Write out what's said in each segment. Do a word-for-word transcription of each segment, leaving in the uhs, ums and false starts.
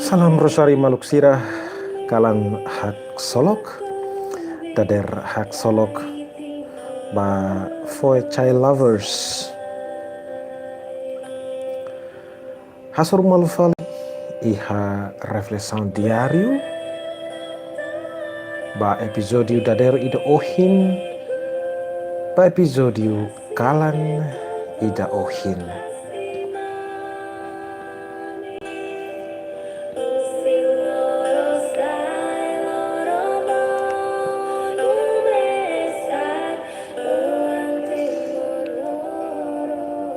Salam Rosari maluk sira, kalan haksolok, dadeer haksolok ba Foe Child Lovers. Hasoru malu fali iha reflesaun diáriu ba epizódiu dadeer ida ohin, ba epizódiu kalan ida ohin.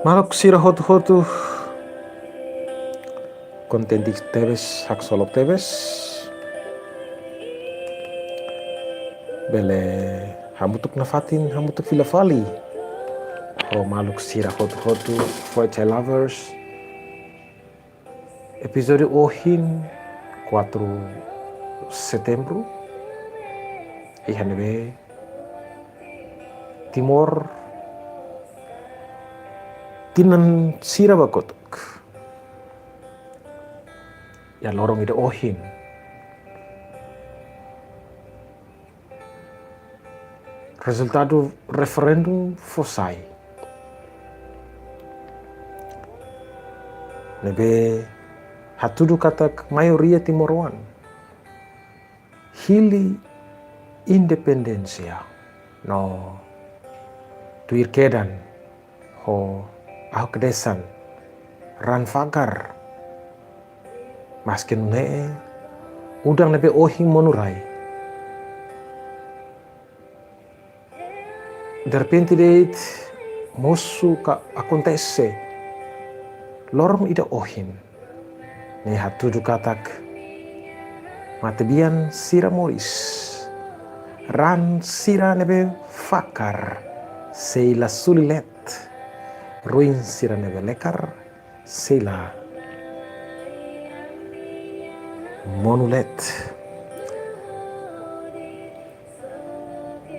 Maluk sira hotu-hotu, kontente tebes, haksolok tebes. Bele hamutuk nafatin, hamutuk fila fali ho maluk sira hotu-hotu, Foe Child Lovers. Epizódiu ohin, quatro Setembru, iha ne'ebé Timor tinan sira ba kotuk. Iha loron ida ohin, rezultadu referendum fó sai, ne'ebé hatudu katak maioria timoroan hili independénsia no tuir kedan ho ahok desan raan fakar. Maski nune'e, udan ne'ebé ohin monu rai, derrepente de'it mosu ka akontese loron ida ohin, ne'e hatudu katak matebian sira moris, raan sira ne'ebé fakar sei la suli leet, ruin sira ne'ebé lekar sei la monu leet.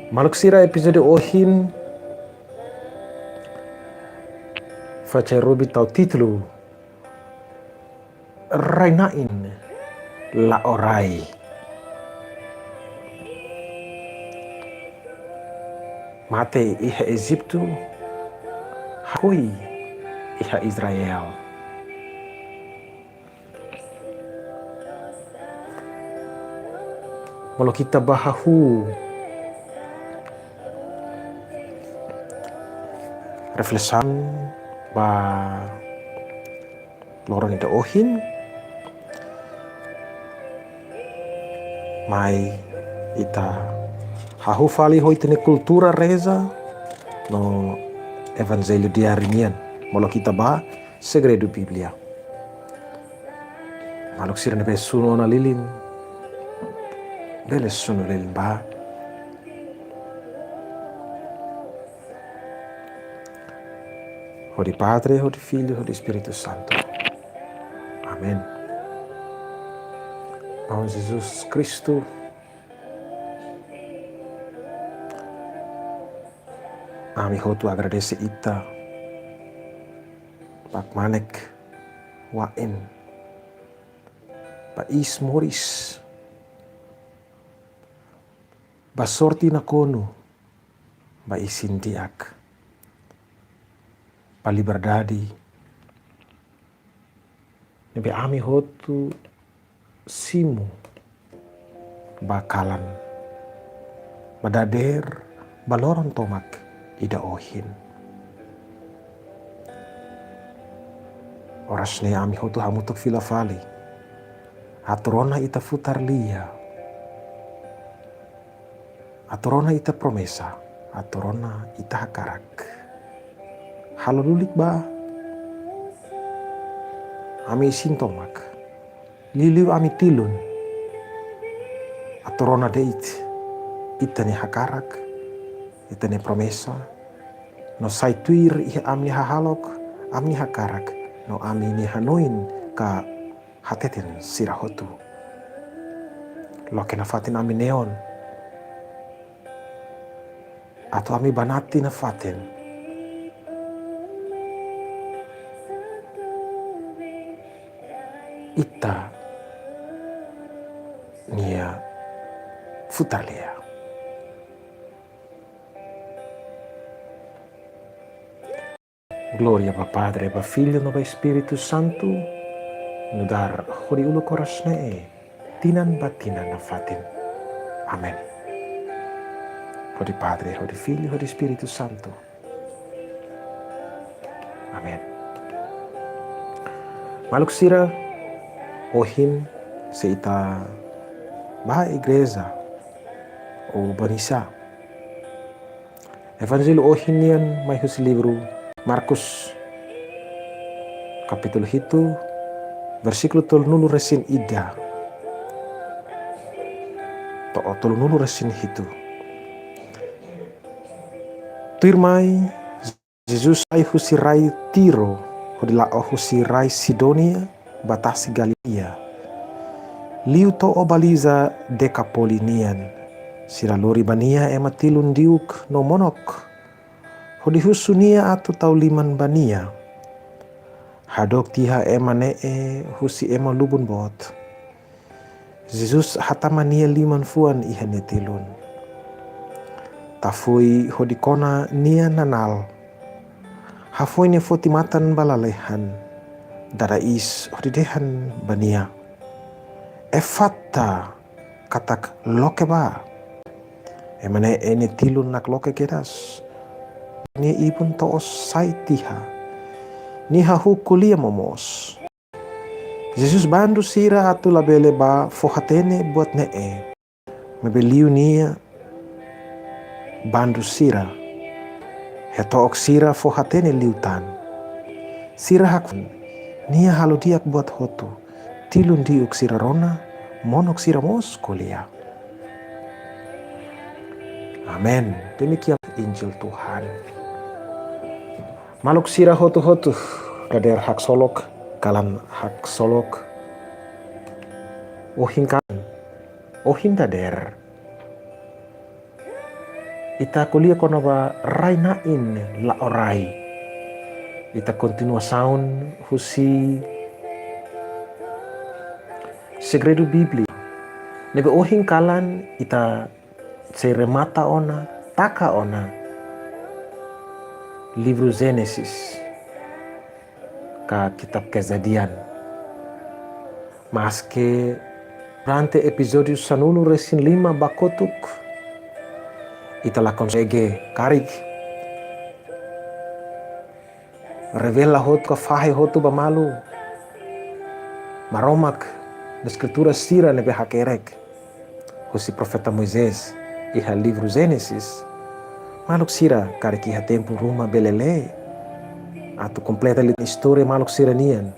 Maluk sira, epizódiu ohin, Foe Child Ruby tau títulu Rai-na'in La'o Rai. Mate iha Ejitu, hakoi iha Israel. Molok ita bá hahú reflesaun ba loron ida ohin, mai ita hahú fali ho ita-nia kultura reza no evanjellu diáriu nian. Molok ita bá Segredu Bíblia. Maluk sira ne'ebé sunu ona lilin, bele sunu lilin bá. Hodi Padre, hodi Filho, hodi Espíritu Santu. Amen. Maun Jesus Kristu, ami hotu agradese Ita ba kmanek wa'in, ba iis moris, ba sorte nakonu, ba isin-di'ak, ba liberdade ne'ebé ami hotu simu ba kalan, ba dadeer, ba loron tomak ida ohin. Oras ne'e ami hotu hamutuk fila fali atu rona Ita futar lia, atu rona Ita promesa, atu rona Ita hakarak. Halo lulik ba ami isin tomak, liuliu ami tilun, atu rona de'it Ita-nia hakarak, Ita-nia promesa, no sai tuir iha ami-nia hahalok, ami-nia hakarak, no ami-nia hanoin ka hateten sira hotu. Loke nafatin ami neon, atu ami banati nafatin Ita nia futar lia. Glória ba Padre, ba Filho no ba Espíritu Santu, nu'udar hori uluk oras ne'e, tinan ba tinan nafatin. Amen. Hodi Padre, hodi Filho, hodi Espíritu Santu. Amen. Maluk sira, ohin se ita bá igreja ou bá misa. Evanjellu ohin nian mai husi livru Markus, kapítulu hitu, versíkulu tolunulu resin ida to'o tolunulu resin hitu. Tuirmai, Jesus sai husi rai Tiro, hodi la'o husi rai Sidónia, ba tasi Galileia. Liu to'o baliza Dekapoli nian. Sira lori ba nia ema tilun diuk no monok, hodi husu nia atu tau liman ba nia. Hadook tiha ema ne'e husi ema lubun boot. Jesus hatama nia liman-fuan iha nia tilun. Tafui hodi kona nia nanál. Hafoin nia foti matan ba lalehan, dada iis hodi dehan ba nia: Efata, katak loke bá. Ema ne'e nia tilun nakloke kedas. Nia ibun to'os sai tiha. Nia hahú ko'alia momoos. Jesus bandu sira atu labele bá fó-hatene buat ne'e. Maibé liu nia bandu sira, heto'ok sira fó-hatene liután. Sira hakfoin, nia halo di'ak buat hotu, tilun diuk sira rona, monok sira mós ko'alia. Amen. Demikian Injil Tuhan. Maluk sira hotu-hotu, dadeer haksolok, kalan haksolok. Ohin kalan, ohin dadeer, ita ko'alia kona-ba rai-na'in la'o rai. Ita kontinuasaun husi segredu Bíblia ne'ebé ohin kalan ita sei remata ona, taka ona livru Génesis ka kitab Kejadian. Maske durante epizódiu sanulu resin lima ba kotuk, ita la konsege karik revela hotu ka fahe hotu ba malu Maromak nia Eskritura sira ne'ebé hakerek husi profeta Moisés iha livru Génesis. Maluk sira, karik iha tempu ruma bele lee atu kompleta liu istória maluk sira nian.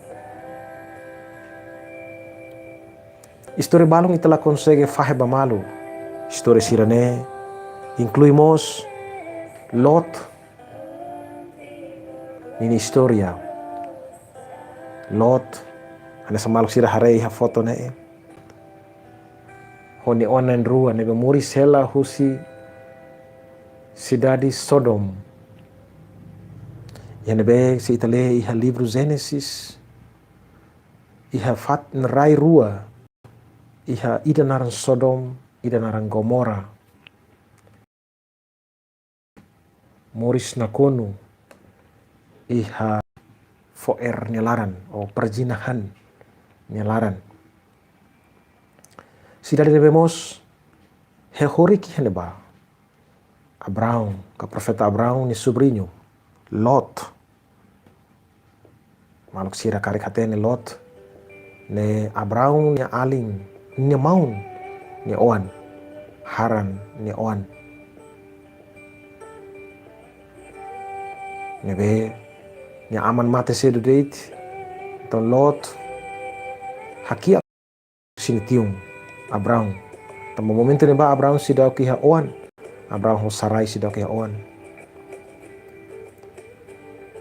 Istória balun ita la konsege fahe ba malu. Istória sira-ne'e inklui mós Lot ninia istória. Lot, hanesan maluk sira haree iha foto ne'e, ho nia oan na'in-rua ne'ebé moris hela husi sidade Sodom. Iha ne'ebé se ita lee iha livru Génesis, iha fatin rai rua, iha ida naran Sodom, ida naran Gomora. Moris nakonu iha fo'er nia laran, ou perzinahan nia laran. Sidade ne'ebé mós hehoriki iha ne'ebá Abraão, ka profeta Abraão nia subriñu, Lot. Maluk sira karik hatene Lot ne'e Abraão nia alin, nia maun nia oan, Haran nia oan. Ne'ebé nia aman mate sedu de'it, entaun Lot hakiak husi nia tiun Abraão. Tanba momentu ne'ebá Abraão seidauk iha oan, Abraão ho Sarai seidauk iha oan.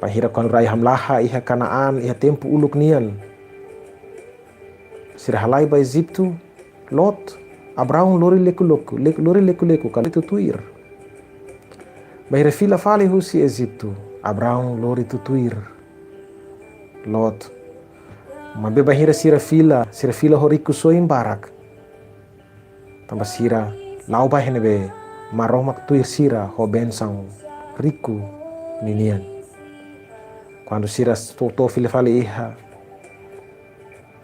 Bainhira kuandu rai hamlaha iha Kanaan, iha tempu uluk nian, sira halai ba Ejitu, Lot, Abraão lori leku-leku, le-, lori leku-leku, ka lori tutuir. Bainhira fila fali husi Ejitu, Abraão lori tutuir Lot. Maibé bainhira sira fila, sira fila ho rikusoin barak. Tanba sira la'o ba iha ne'ebé Maromak tuir sira ho bensaun riku ninian. Kuandu sira to'o, to'o fila fali iha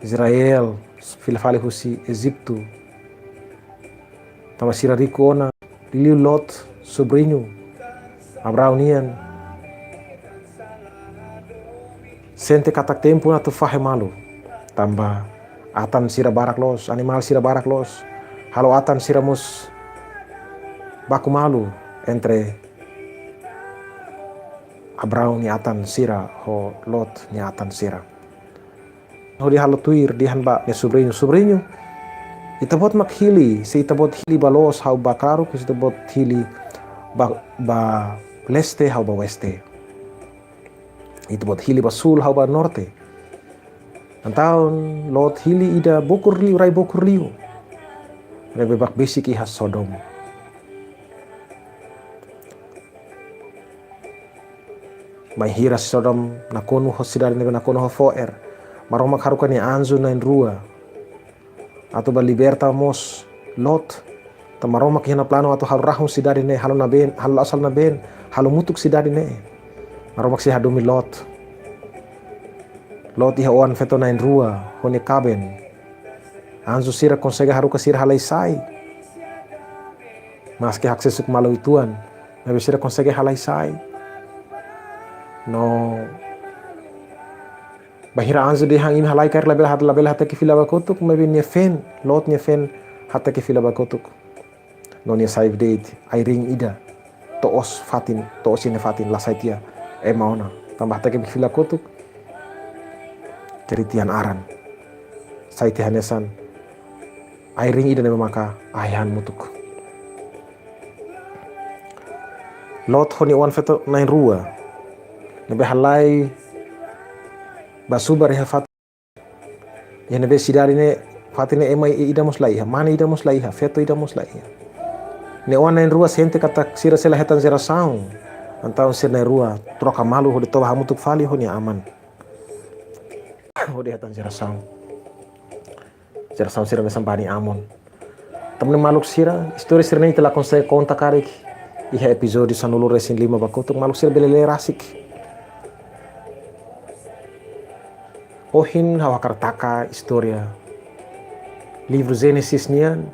Israel, fila fali husi Ejitu. Tanba sira riku ona, liuliu Lot, sobriñu Abraão nian, sente katak tempu atu fahe malu. Tanba atan sira barak loos, animál sira barak loos. Halo atan sira mós baku malu entre Abraão nia atan sira ho Lot nia atan sira. Hodi halo tuir dehan ba nia sobriñu, sobriñu, ita-boot mak hili, se ita-boot hili ba loos ha'u ba karuk, se ita-boot hili ba, ba leste ha'u ba oeste. Ita-boot hili ba súl ha'u ba norte. Entaun Lot hili ida bokur liu, rai bokur liu. Ne'ebé bá besik iha Sodom. Bainhira Sodom nakonu ho sidade ne'ebé nakonu ho fo'er, Maromak haruka nia anju na'in-rua atu bá liberta mós Lot. Tanba Maromak iha ona planu atu halo rahun sidade ne'e, halo nabeen, halo la'ós halo nabeen, halo mutuk sidade ne'e. Maromak sei hadomi Lot. Lot iha oan-feto na'in-rua ho nia kaben. Anju sira konsege haruka sira halai sai. Maski haksesu malu uitoan, maibé sira konsege halai sai. No bainhira anju dehan imi halai kaer, labele hat-, labele hateke fila ba kotuk, maibé nia feen, Lot nia feen hateke fila ba kotuk. No nia sai de'it, ai-riin ida to'os fatin, to'os iha nia fatin, la sai tiha ema ona. Tanba hateke fila kotuk, jadi tiha an aran. Sai tiha hanesan ai-riin ida ne'ebé maka ahi han mutuk. Lot ho nia oan-feto na'in-rua ne'ebé halai bá subar iha fatin, iha ne'ebé sidade ne'e, fatin ne'e ema ida mós la iha, mane ida mós la iha, feto ida mós la iha. Nia oan na'in-rua sente katak sira sei la hetan jerasaun. Entaun sira na'in-rua troka malu hodi toba hamutuk fali ho nia aman. Hodi hetan jerasaun. Jerasaun sira hanesan ba nia aman. Tanba ne'e maluk sira, istória sira-ne'e ita la konsege konta karik iha epizódiu sanulu-resin-lima ba kotuk, maluk sira bele lee rasik. Ohin ha'u hakarak taka istória livru Génesis nian,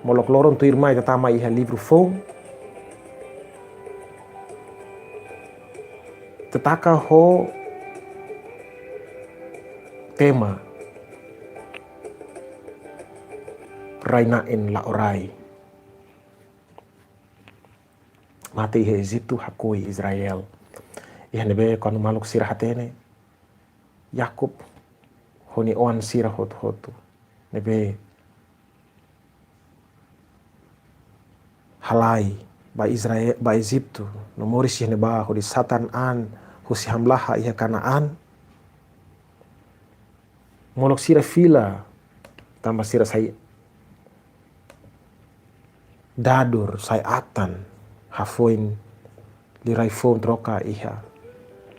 molok loron tuirmai ita tama iha livru foun. Ita taka ho tema rai-na'in la'o rai. Mate iha Ejitu, hakoi Israel. Iha ne'ebé kuandu maluk sira hatene, Yakub ho nia oan sira hotu-hotu ne'ebé halai ba Israel, ba Ejitu, no moris iha ne'ebá hodi satan an husi hamlaha iha Kanaan. Molok sira fila, tanba sira sai dadur, sai atan, hafoin liurai foun troka iha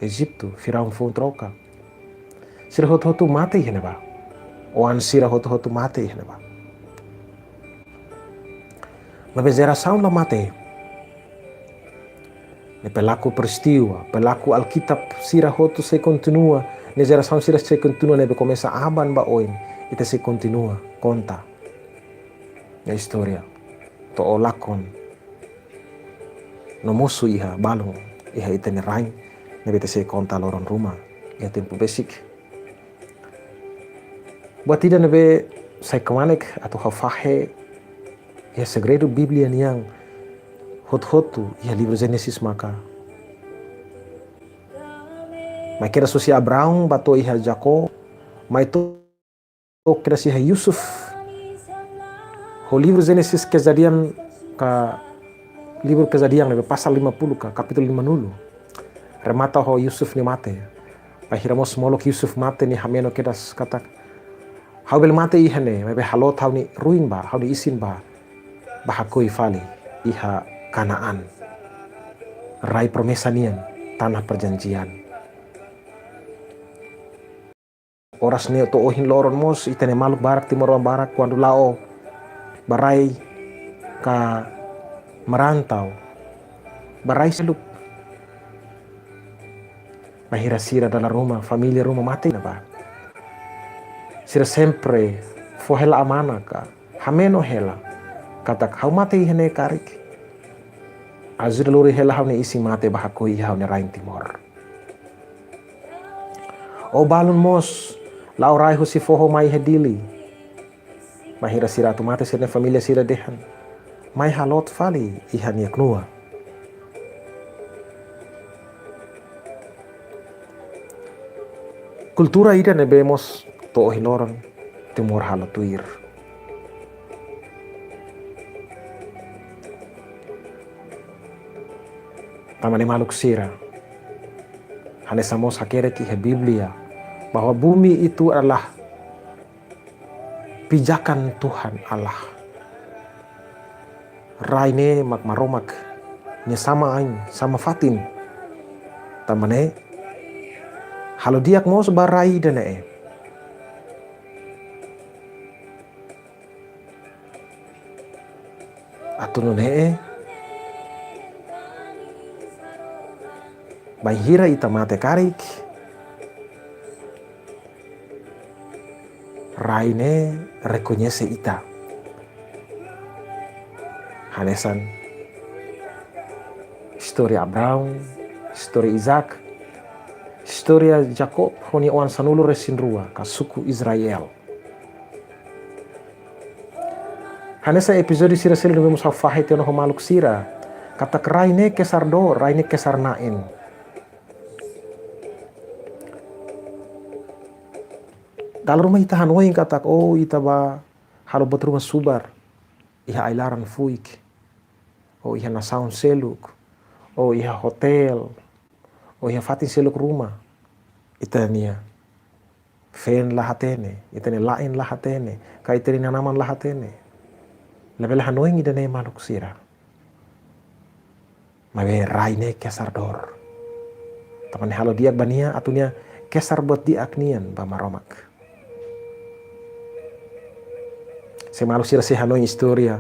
Ejitu, Firaun foun troka. Sira hotu-hotu mate iha ne'ebá. Oan sira hotu-hotu mate iha ne'ebá. Maibé jerasaun la mate. Ne'e pelaku peristiwa, pelaku Alkitab sira hotu sei kontinua, ne'e jerasaun sira sei kontinua, ne'ebé komesa aban ba oin, ita sei kontinua konta nia istória to'o lakon no mosu iha balun iha ita-nia rain, ne'ebé ita sei konta loron ruma iha tempu besik. Buat ida ne'ebé sai kmanek atu ha'u fahe iha segredu Bíblia nian hotu-hotu iha livru Génesis maka mai kedas husi Abraão bá to'o iha Jacó, mai to'o kedas iha Yusuf. Ho livru Génesis, Kejadian ka livru Kejadian ne'ebé pasal lima puluh ka kapítulu lima-nulu, remata ho Yusuf nia mate. Bainhira mós molok Yusuf mate, nia hameno kedas katak, ha'u bele mate iha ne'e, maibé ha'u la'o to'o ha'u-nia ruin bá, ha'u-nia isin bá, bá hakoi fali iha Kanaan, rai promesa nian, tanah perjanjian. Oras ne'e to'o ohin loron mós, ita-nia maluk barak, timoroan barak, kuandu la'o ba rai ka merantau, ba rai seluk. Bainhira sira dala ruma, família ruma mate ne'ebá, sira sempre fó hela amana ka hameno hela katak ha'u mate iha ne'e karik, ajuda lori hela ha'u-nia isin mate bá hakoi iha ha'u-nia rain Timor. Ou balun mós la'o rai husi foho mai iha Dili. Bainhira sira atu mate, sira-nia família sira dehan: "Mai haloot fali iha nia knua." Kultura ida ne'ebé mós to'o ohin loron Timor halo tuir. Tanba ne'e maluk sira, hanesan mós hakerek iha Bíblia, bahwa bumi itu adalah pijakan Tuhan Allah. Rai ne'e mak Maromak nia sama ain, sama fatin. Tanba ne'e, halo di'ak mós ba rai ida-ne'e. Atu nune'e, bainhira ita mate karik, rai ne'e rekoñese ita. Hanesan istória Abraão, istória Isaac, istória Jacob ho nia oan sanulu-resin-rua, ka suku Israel. Hanesan epizódiu sira seluk ne'ebé mós ha'u fahe tiha ona ho maluk sira, katak rai ne'e kesar dor, rai ne'e kesar na'in. Dala ruma ita hanoin katak, oh, ita bá halo buat ruma subar iha ai-laran fuik, ou iha nasaun seluk, ou iha otél, ou iha fatin seluk ruma. Ita-nia feen la hatene, ita-nia la'en la hatene, ka ita-nia inan-aman la hatene. Labele hanoin ida-ne'e maluk sira. Maibé rai ne'e kesar dor. Tanba ne'e halo di'ak ba nia atu nia kesar buat di'ak nian ba Maromak. Se maluk sira sei hanoin istória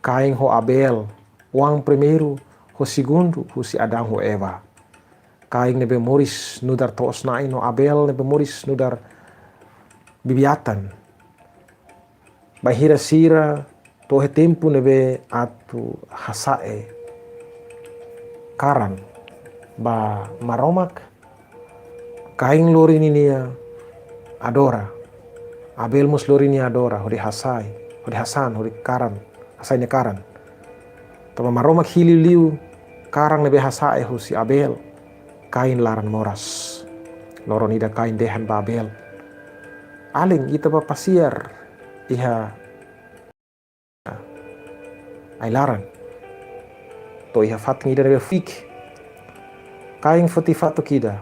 Kain ho Abel, oan primeiru ho segundu husi Adão ho Eva. Kain ne'ebé moris nu'udar to'os-na'in no Abel ne'ebé moris nu'udar bibi-atan. Bainhira sira to'o iha tempu ne'ebé atu hasa'e karan ba Maromak, Kain lori ninia adora, Abel mós lori nia adora, hodi hasa'e, hodi hasa'an, hodi karan, hasa'e nia karan. Tanba Maromak hili liu karan ne'ebé hasa'e husi Abel, Kain laran moras. Loron ida Kain dehan ba Abel: "Alin, ita bá pasiar iha ai-laran, to'o iha fatin ida ne'ebé fuik." Kain foti fatuk ida,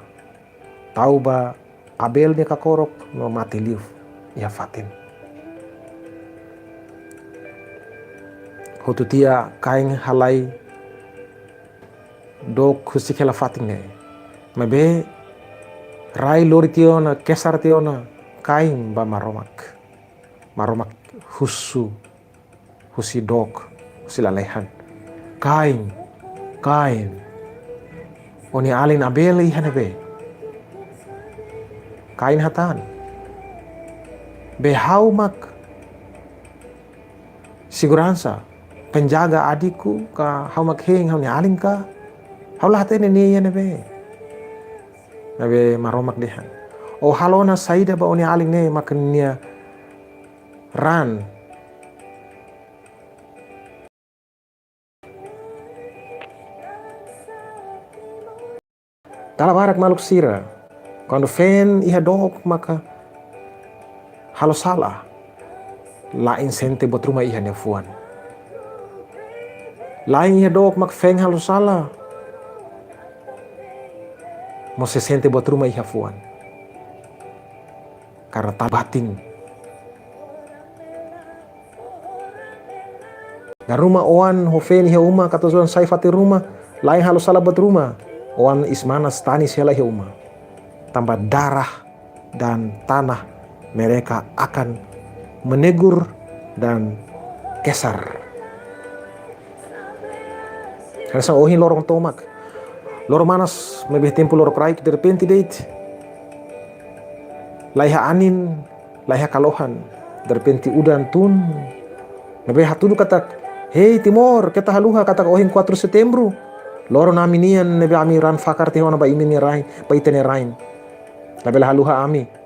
tau ba Abel nia kakorok no mate liu iha fatin. Hotu tiha Kain halai dook husik hela fatin ne'e. Maibé rai lori tiha ona, kesar tiha ona Kain ba Maromak. Maromak husu husi dook, husi lalehan: "Kain, Kain, ó-nia alin Abel iha ne'ebé?" Kain hatán: "Be ha'u mak seguransa, penjaga adikku ka, ha'u mak hein ha'u-nia alin ka? Ha'u la hatene nia iha ne'ebé." Maibé Maromak dehan: "Ó halo ona saida ba ó-nia alin ne'e mak nia raan?" Dala barak maluk sira, kuandu feen iha dook maka halo sala, la'en sente buat ruma iha nia fuan. La'en iha dook mak feen halo sala, mós sei sente buat ruma iha fuan. Karena tau batin. Dala ruma oan ho feen iha uma, katuas-oan sai fatin ruma, la'en halo sala buat ruma, oan iis-manas tanis hela iha uma. Tanba darah dan tanah mereka akan menegur dan Kesar. Hanesan ohin loron tomak. Loron manas, maibé tempu lorokraik, derrepente de'it. Laiha anin, laiha kalohan. Derrepente udan tun. Ne'ebé hatudu katak, "Hei Timor, keta haluha katak ohin quatro Setembru. Loron ami nian ne'ebé ami raan fakar tiha ona ba imi-nia rain, ba ita-nia rain. Labele haluha ami."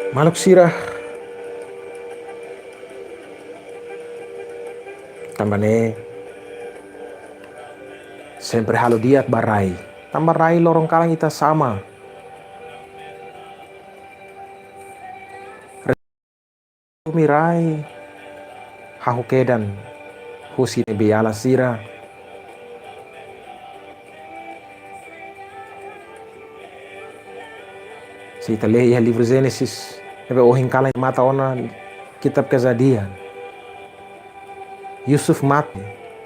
Maluk sira, tanba ne'e sempre halo di'ak ba rai. Tanba rai loron kalan ita sama. Tumi rai, hahú kedan husi ne'ebé ala sira. Se ita lee iha livru Génesis, ne'ebé ohin kalan mata ona kitab Kejadian. Yusuf mate,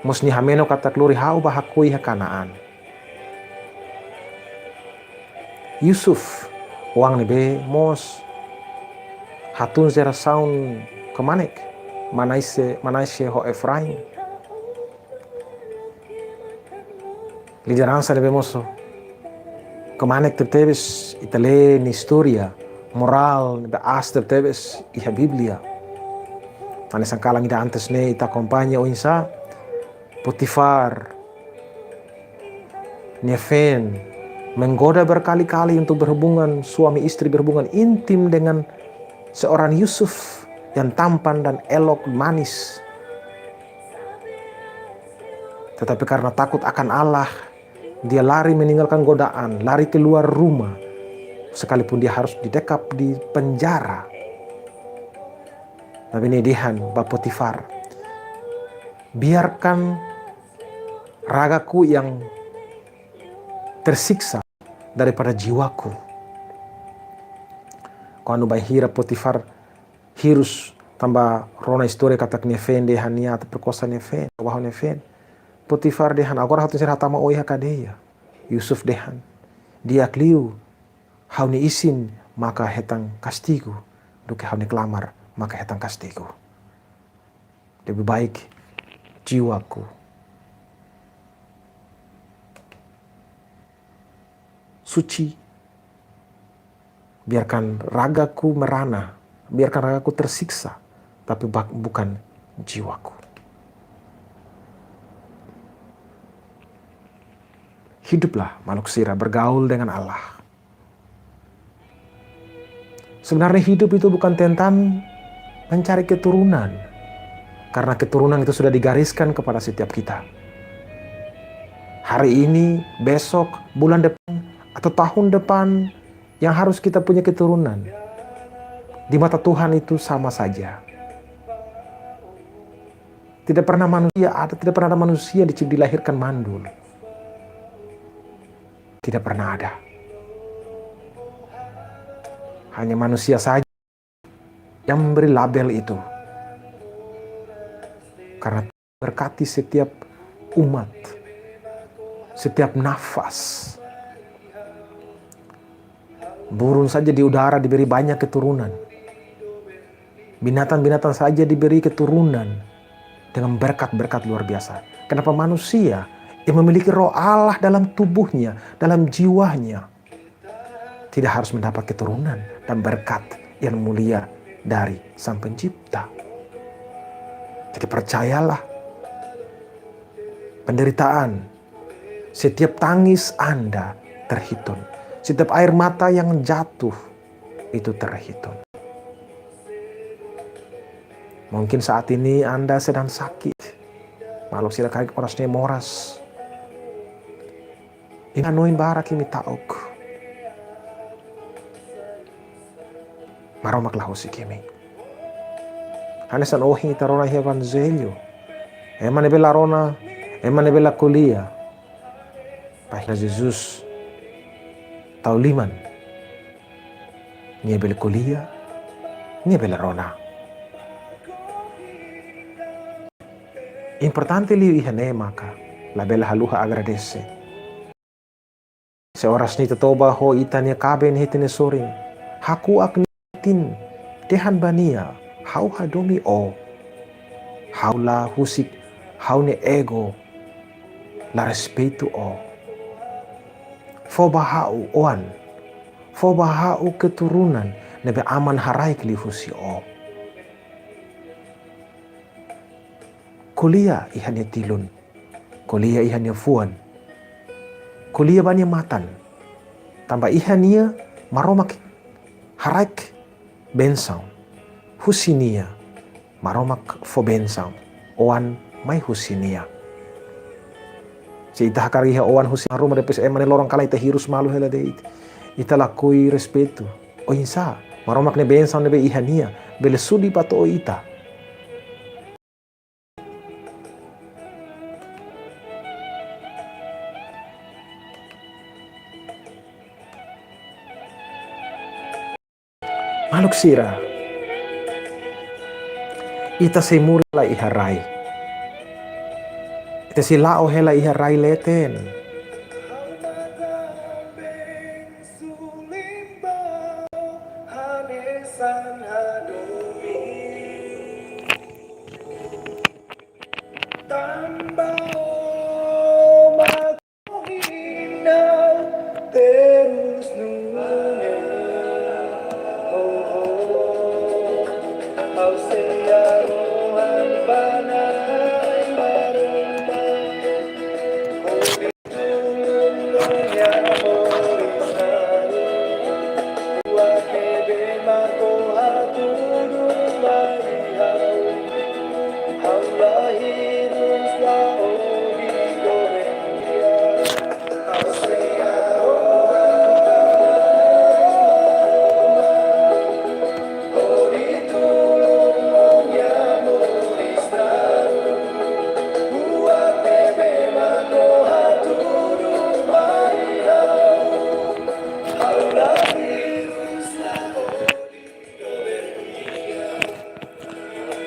mós nia hamenok katak lori ha'u bá hakoi iha Kanaan. Yusuf, oan ne'ebé mós hatún jerasaun kmanek, Manase, Manase ho Efraim. Lideransa ne'ebé mós kmanek tebetebes, ita lee nia istória, morál ne'ebé aas tebetebes iha Bíblia. Hanesan kalan ida antes ne'e ita akompaña oinsá Potifar nia feen menggoda berkali-kali untuk berhubungan, suami istri berhubungan intim dengan seorang Yusuf yang tampan dan elok manis. Tetapi karena takut akan Allah, dia lari meninggalkan godaan, lari keluar rumah, sekalipun dia harus didekap di penjara. Tapi ne'e dehan ba Potifar, "Biarkan ragaku yang tersiksa daripada jiwaku." Kuandu bainhira Potifar hirus tanba rona istória katak nia feen dehan nia atu perkosa nia feen, waho nia feen. Potifar dehan, "Agora ha'u tenke ser hatama ó iha kadeia." Yusuf dehan, "Di'ak liu ha'u-nia isin maka hetan kastigu, duké ha'u-nia klamar maka hetan kastigu. Lebih baik jiwaku suci, biarkan ragaku merana, biarkan ragaku tersiksa, tapi bak-, bukan jiwaku." Hiduplah, maluk sira, bergaul dengan Allah. Sebenarnya hidup itu bukan tentang mencari keturunan, karena keturunan itu sudah digariskan kepada setiap kita. Hari ini, besok, bulan depan, atau tahun depan, yang harus kita punya keturunan. Di mata Tuhan itu sama saja. Tidak pernah manusia ada, tidak pernah ada manusia di-, dilahirkan mandul. Tidak pernah ada. Hanya manusia saja yang memberi label itu. Karena berkati setiap umat, setiap nafas. Burung saja di udara diberi banyak keturunan. Binatang-binatang saja diberi keturunan dengan berkat-berkat luar biasa. Kenapa manusia yang memiliki roh Allah dalam tubuhnya, dalam jiwanya, tidak harus mendapat keturunan dan berkat yang mulia dari Sang Pencipta? Jadi percayalah, penderitaan, setiap tangis Anda terhitung. Setiap air mata yang jatuh itu terhitung. Mungkin saat ini Anda sedang sakit. Maluk sira karik oras ne'e moras. Imi hanoin barak imi ta'uk. Maromak la husik imi. Hanesan ohin ita rona iha Evanjellu. Ema ne'ebé la rona, ema ne'ebé la ko'alia, bainhira Jesus tau liman, nia bele ko'alia, nia bele rona. Importante liu iha ne'e maka labele haluha agradese. Se oras ne'e ita toba ho ita-nia kaben iha ita-nia sorin, hakuak nia latin, dehan ba nia: Ha'u hadomi ó. Ha'u la husik ha'u-nia ego, la respeitu ó. Fó ba ha'u oan, fó ba ha'u keturunan ne'ebé aman haraik liuhusi ó. Ko'alia iha nia tilun, ko'alia iha nia fuan, ko'alia ba nia matan. Tanba iha nia Maromak haraik bensaun. Husi nia Maromak fó bensaun, oan mai husi nia. Se ita hakarak iha oan husi ruma, depois ema ne'e loron kalan ita hirus malu hela de'it. Ita lakohi respeitu. Oinsá Maromak nia bensaun ne'ebé iha nia bele sudi ba to'o ita? Maluk sira, ita sei moris hela iha rai. Ita sei la'o hela iha rai leten.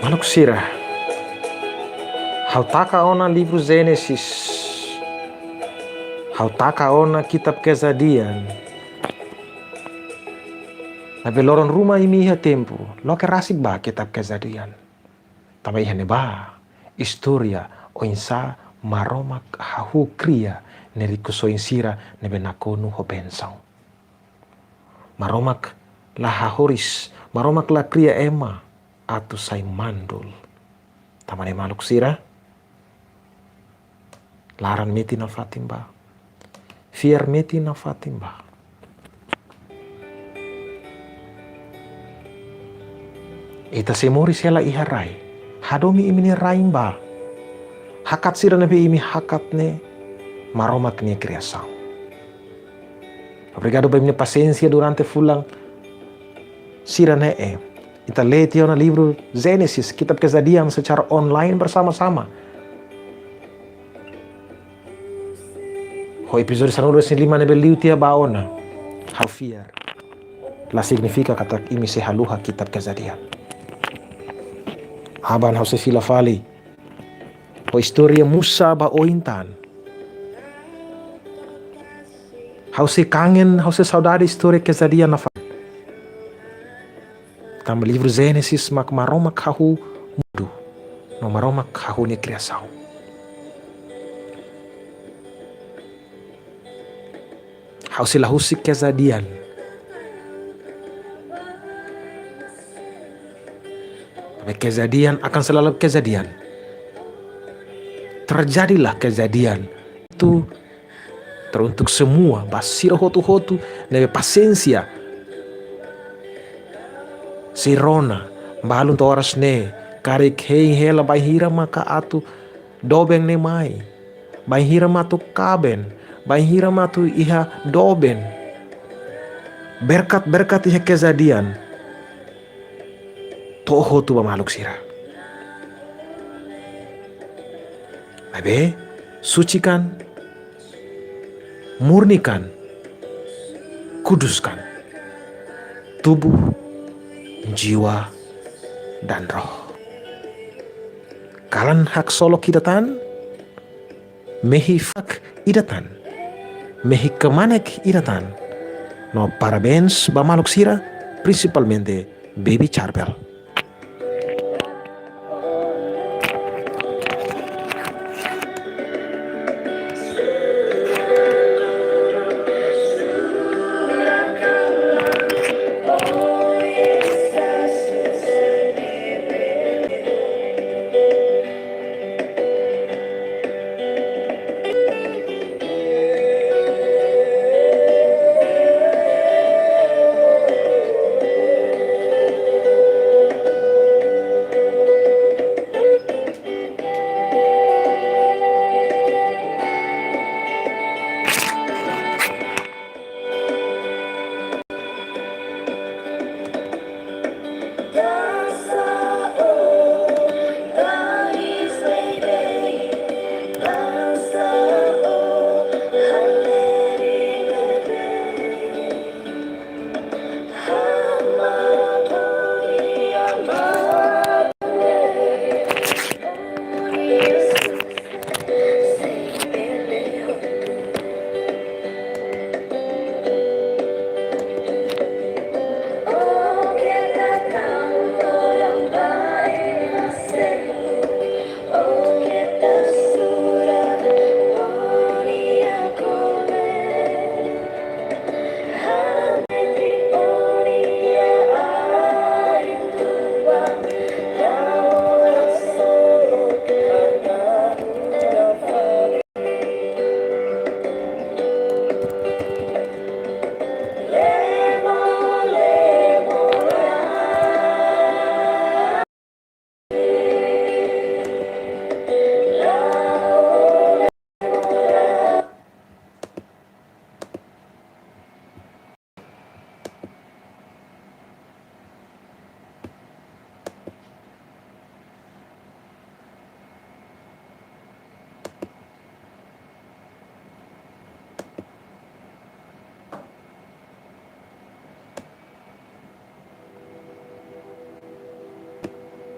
Maluk sira, ha'u taka ona livru Génesis, ha'u taka ona kitab Kejadian. Maibé loron ruma imi iha tempu, loke rasik ba kitab Kejadian. Tanba iha ne'ebá istória oinsá Maromak hahú kria nia rikusoin sira ne'ebé nakonu ho bensaun. Maromak la hahoris, Maromak la kria ema atu sai mandul. Tanba ne'e maluk sira, laran metin nafatin ba, fiar metin nafatin ba. Ita sei moris hela iha rai. Hadomi imi-nia rain ba. Hakat sira ne'ebé imi hakat ne'e Maromak nia kriasaun. Obrigadu ba imi-nia pasiénsia durante fulan sira-ne'e. Ita lee tiha ona livru Génesis, kitab Kejadian secara online bersama-sama. Ho epizódiu sanulu-resin-lima ne'ebé liu tiha ba ona. Ha'u fiar la signifika katak imi sei haluha kitab Kejadian. Aban, ha'u sei fila fali ho istória Musa ba oin tan. Ha'u sei kangen, ha'u sei saudade istória Kejadian nafatin. Tanba livru Génesis mak Maromak hahú mundu, no Maromak hahú nia kriasaun. Ha'u sei la husik Kejadian. Tapi kejadian akan selalu kejadian. Terjadilah kejadian. Itu teruntuk semua, ba sira hotu-hotu ne'ebé pasiénsia. Sei rona, balun to'o oras ne'e, karik hein hela bainhira maka atu doben ne'e mai. Bainhira mak atu kaben, bainhira mak atu iha doben. Berkat-berkat iha kejadian to'o hotu ba maluk sira. Ne'ebé sucikan, murnikan, kuduskan tubuh, jiwa, dan roh. Kalan haksolok ida tan, mehi furak ida tan, mehi kmanek ida tan. No parabéns ba maluk sira, prinsipalmente Baby Charbel.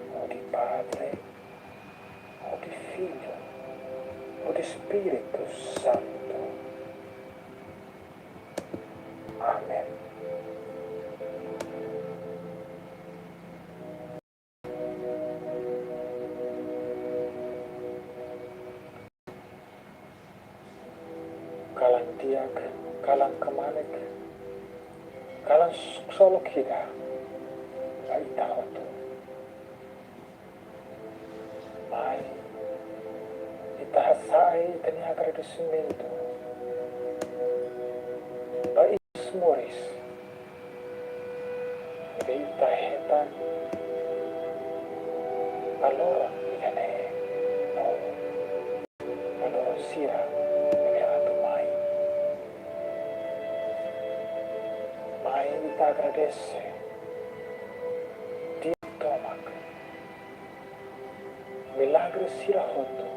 Hodi Padre, hodi Filho, hodi Espíritu Santu. Amen. Kalan di'ak, kalan kmanek, kalan haksolok ida ba ita hotu. Mai, ita hasa'e ita-nia agradesimentu ba iis moris ne'ebé ita hetan ba loron ida-ne'e no ba loron sira ne'ebé atu mai. Mai ita agradese di'ak tomak milagre sira hotu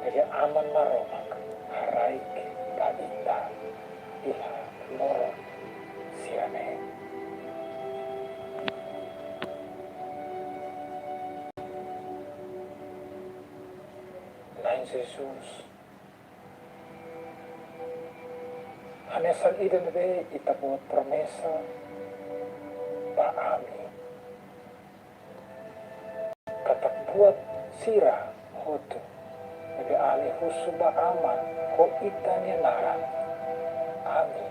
ne'ebé Aman Maromak haraik ba ita iha loron sira-ne'e. Na'i Jesus, hanesan ida ne'ebé Ita-Boot promesa ba ami, katak buat sira hotu ne'ebé Ale husu ba Aman ho Ita-nia naran, ami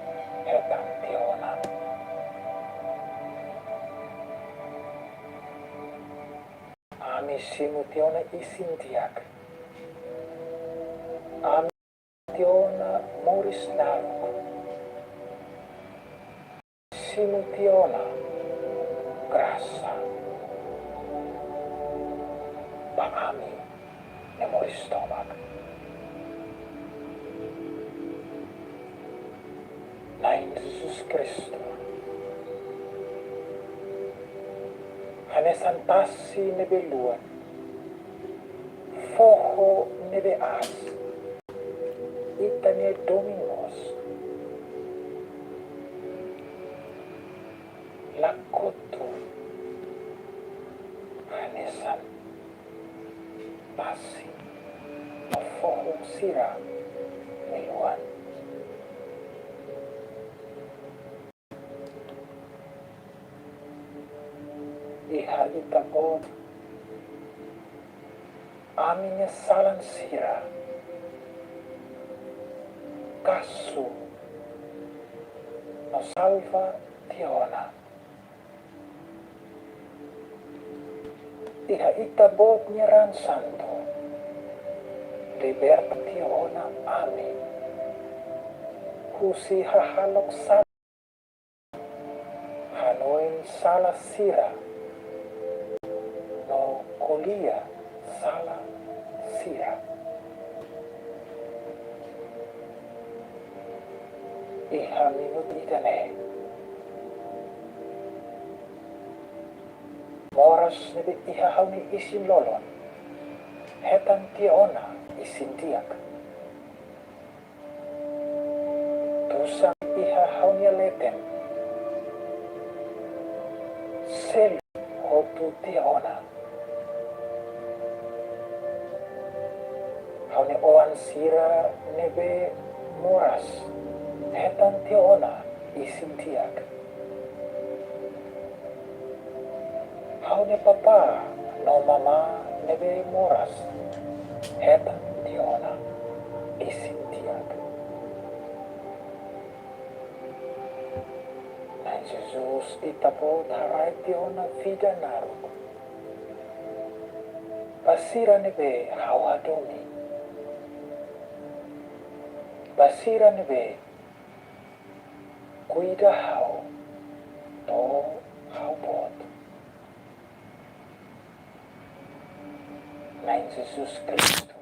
hetan tiha ona. Ami simu tiha ona isin di'ak. Ami tiha ona moris naruk. Simu tiha ona grasa ba ami-nia moris tomak. Na'i Jesus Kristu, Hanesan tasi ne'ebé luan, foho ne'ebé aas, ita-nia domin mós la kotu hanesan tasi no foho sira-nia luan. Iha Ita-Boot ami-nia salan sira, kasu no salva tiha ona. Iha Ita-Boot nia raan santu, liberta tiha ona ami husi hahalok sala, hanoin sala sira, no ko'alia sala sira. Iha minutu ida-ne'e, moras ne'ebé iha ha'u-nia isin-lolon, hetan tiha ona isin-di'ak. Tusan iha ha'u-nia leten, selu hotu tiha ona. Ha'u-nia oan sira ne'ebé moras, hetan tiha ona isin-di'ak. Ha'u-nia papá no mamá ne'ebé moras, hetan tiha ona isin-di'ak. Na'i Jesus, Ita-Boot haraik tiha ona vida naruk ba sira ne'ebé ha'u hadomi, ba sira ne'ebé kuida ha'u to'o ha'u boot. Na'i Jesus Kristu.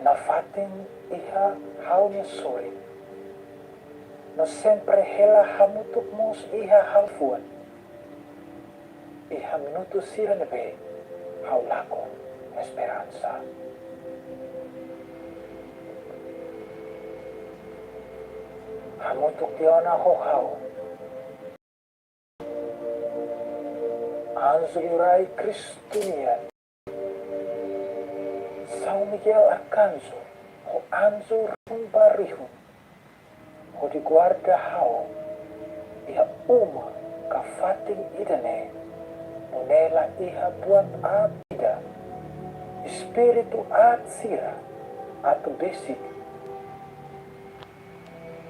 Nafatin iha ha'u-nia sorin, no sempre hela hamutuk mós iha ha'u-nia fuan, iha minutu sira ne'ebé ha'u lakon esperansa. Hamutuk tiha ona ho ha'u anju liurai Kristu nian, São Miguel Arkanju, ho anju rihun ba rihun, hodi guarda ha'u iha uma ka fatin ida-ne'e, nune'e la iha buat aat ida, espíritu aat sira atu besik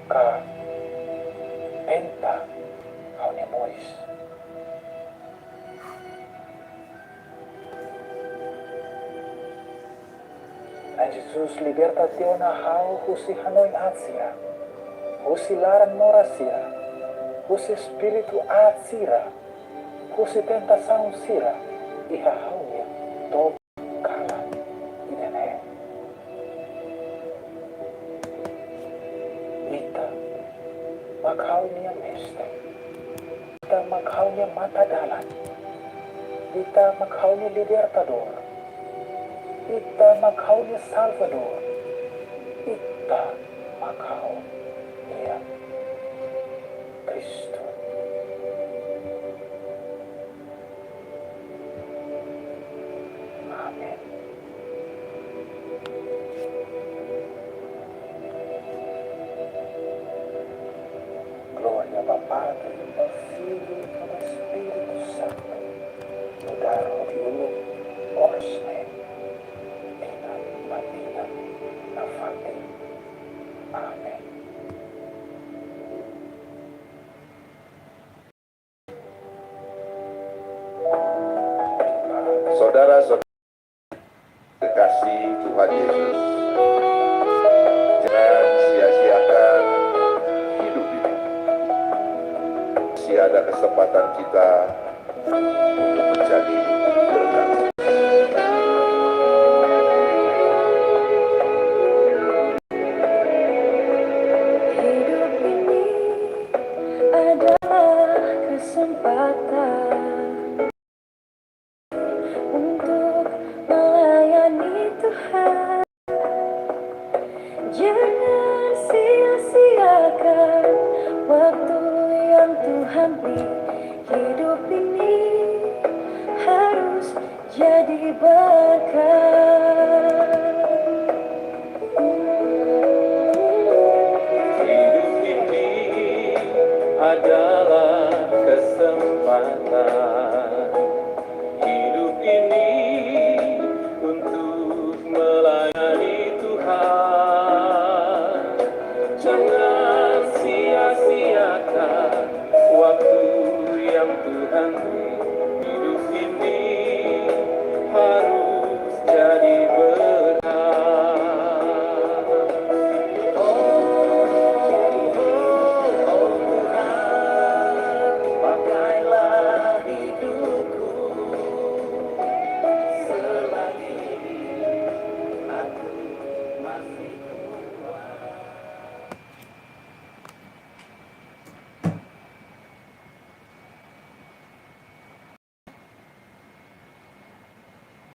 ka tenta ha'u-nia moris. Na'i Jesus, liberta tiha ona ha'u husi hanoin aat sira, husi laran moras sira, husi espíritu aat sira, husi tentasaun sira iha ha'u-nia to'o kalan ida-ne'e. Ita mak ha'u-nia Mestre. Ita mak ha'u-nia matadalan. Ita mak ha'u-nia libertadór. Ita mak ha'u-nia salvadór. Ita mak ha'u-nia Kristu. Amen. Glória ba Padre, ba Filho, ba Espíritu Santu, nu'udar hodi uluk, oras ne'e, tinan ba tinan, nafatin. Amen. Saudara, saudara kekasih Tuhan Yesus, jangan sia-siakan hidup ini. Masih ada kesempatan kita untuk menjadi berkat. Jadi baka